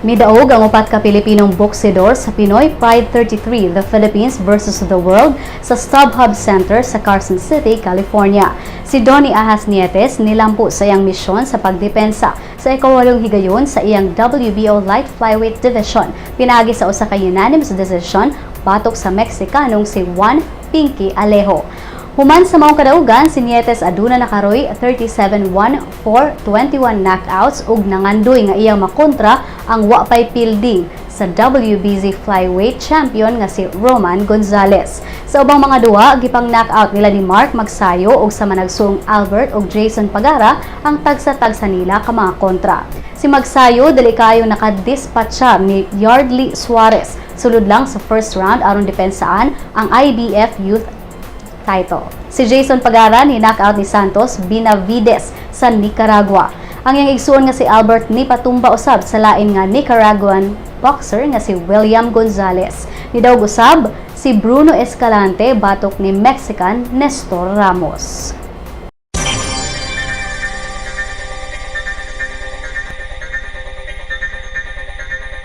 Midaog ang upat ka Pilipinong boksidor sa Pinoy Pride 33, The Philippines versus the World, sa StubHub Center sa Carson City, California. Si Donnie Ahas Nietes nilampo sa iyang misyon sa pagdepensa sa ikawalong higayon sa iyang WBO Light Flyweight Division pinaagi sa usa ka unanimous decision batok sa Mexicanong si Juan Pinky Alejo. Human sa maong kadaugan, si Nietes aduna na karoy 37-1, 4, 21 knockouts ug nangandoy nga iyang makontra ang wa pay pilding sa WBC flyweight champion nga si Roman Gonzalez. Sa ubang mga duwa, gipang knockout nila ni Mark Magsayo ug sa managsuong Albert ug Jason Pagara ang tagsa-tagsa nila ka mga kontra. Si Magsayo dali kayo nakadispatcha ni Yardley Suarez sulod lang sa first round aron depensaan ang IBF Youth title. Si Jason Pagara ni knockout ni Santos Benavides sa Nicaragua. Ang iyang igsuon nga si Albert ni patumba usab sa lain nga Nicaraguan boxer nga si William Gonzalez. Nidaog usab si Bruno Escalante batok ni Mexican Nestor Ramos.